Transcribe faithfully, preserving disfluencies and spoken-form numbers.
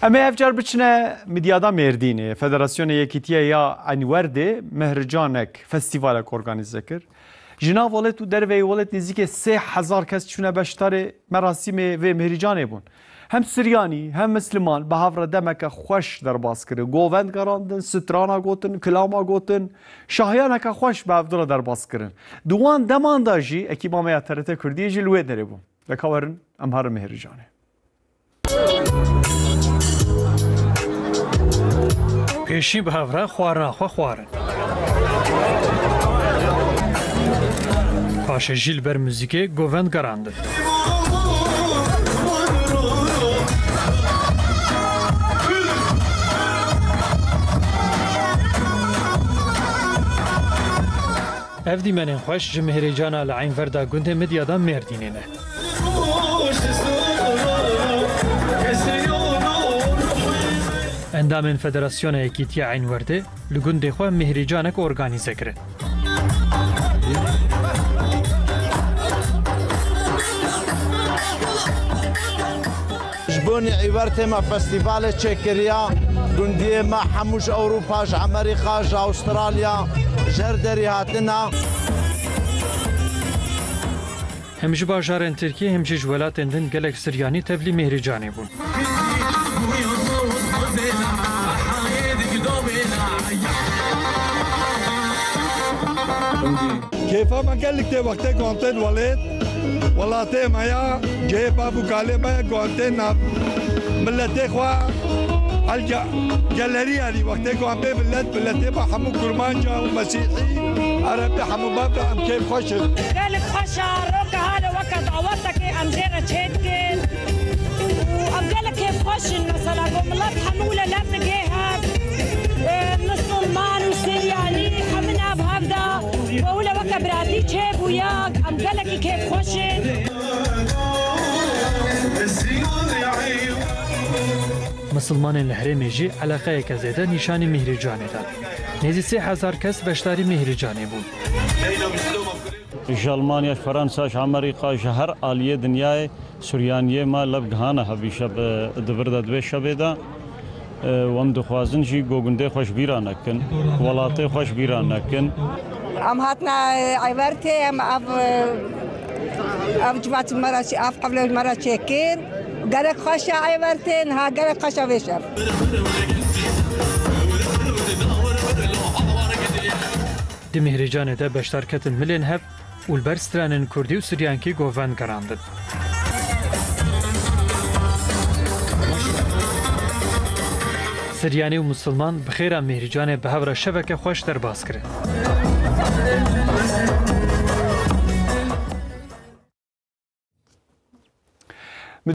Em ê ev car biçine Midyada Mêrdînê. Federasyona Yekîtiya ya Enwerdê mehricanek, festîvalek organîze kir. Ji nav welêt û derveyî welêt nêzîkê sê hezar kes çûne beşdarê merasîmê vê mehricanê bûn. Hem Suryanî, hem Misliman bi hev re demeke xweş derbas kirin. Govend gerandin, strana gotin, kilama gotin. Şahiyaneke xweş bi hev re derbas kirin. Di wan deman de jî ekîba me ya T R T Kurdiyê jî li wê derê bû. Leka werin, em herin mehricanê. Pêşî bi hev re xwarina xwe xwarin. Paşê jî li ber muzîkê govend gerandin. Ev dîmenên xweş ji Mihrêcana li Eynverda gundê Midyada Mêrdînê ne. Endamên Federasyona Yekîtiya Eynwerdê li gundê xwe mihrîcanek organîze kirin. Ji bo Eywertê me festîvalê çêkiriya. Gundiyê me hemû ji Ewropa, ji Amerîka, ji Astralya, ji her derî hatine. Hem ji bajarên Tirkiyê hem jî ji welatên din gelek Siryanî tevlî Mihricanê bûn. Kêfa me gelek tê wextê ku em tên welêt, welatê me ya, cihê bav û kalê me ya ku em tên nav miletê xwe. Elca gelerî yanî wextê ku em bê milet, miletê me hemû kurmanc e û mesîhî, erebî hemû bav re em kêf xweş in. Gelek xweş e, roka hale weke dawetekê em jê re çêdikin. Û em gelek kêf xweş in, mesela ku milet hemû li lev digê hev, e, misilman û siryanî hemû nav hev de, ku hûle weke biratî çêbûye, em gelekî kêf xweş in. Misilmanên li herêmê jî eleqeyeke zêde nîşanî Mihricanê dan. Nêzî sê hezar kes beşdarî Mihricanê bûn. Ji Almanya, ji Fransa, ji Amerîka, ji her aliyê dinyayê Suryaniyê me lev gihane hev îşev, e, di vir de di vê şevê de. E, û em dixwazin jî ku gundê xwe ji bîra nekin, welatê xwe ji bîra nekin. Em hatine, e, Eywertê, em ev, e, ev civatê me re çê-, ev hewlê me re çêkir. Gelek xweş e Eywertê, niha gelek xweş e vê şev. Di Mihricanê de beşdar ketin milên hev û li ber stranên kurdî û siryankî govend gerandin. Siryanî û misilman bi xêra Mihricanê bi hev re şeveke xweş derbas kirin.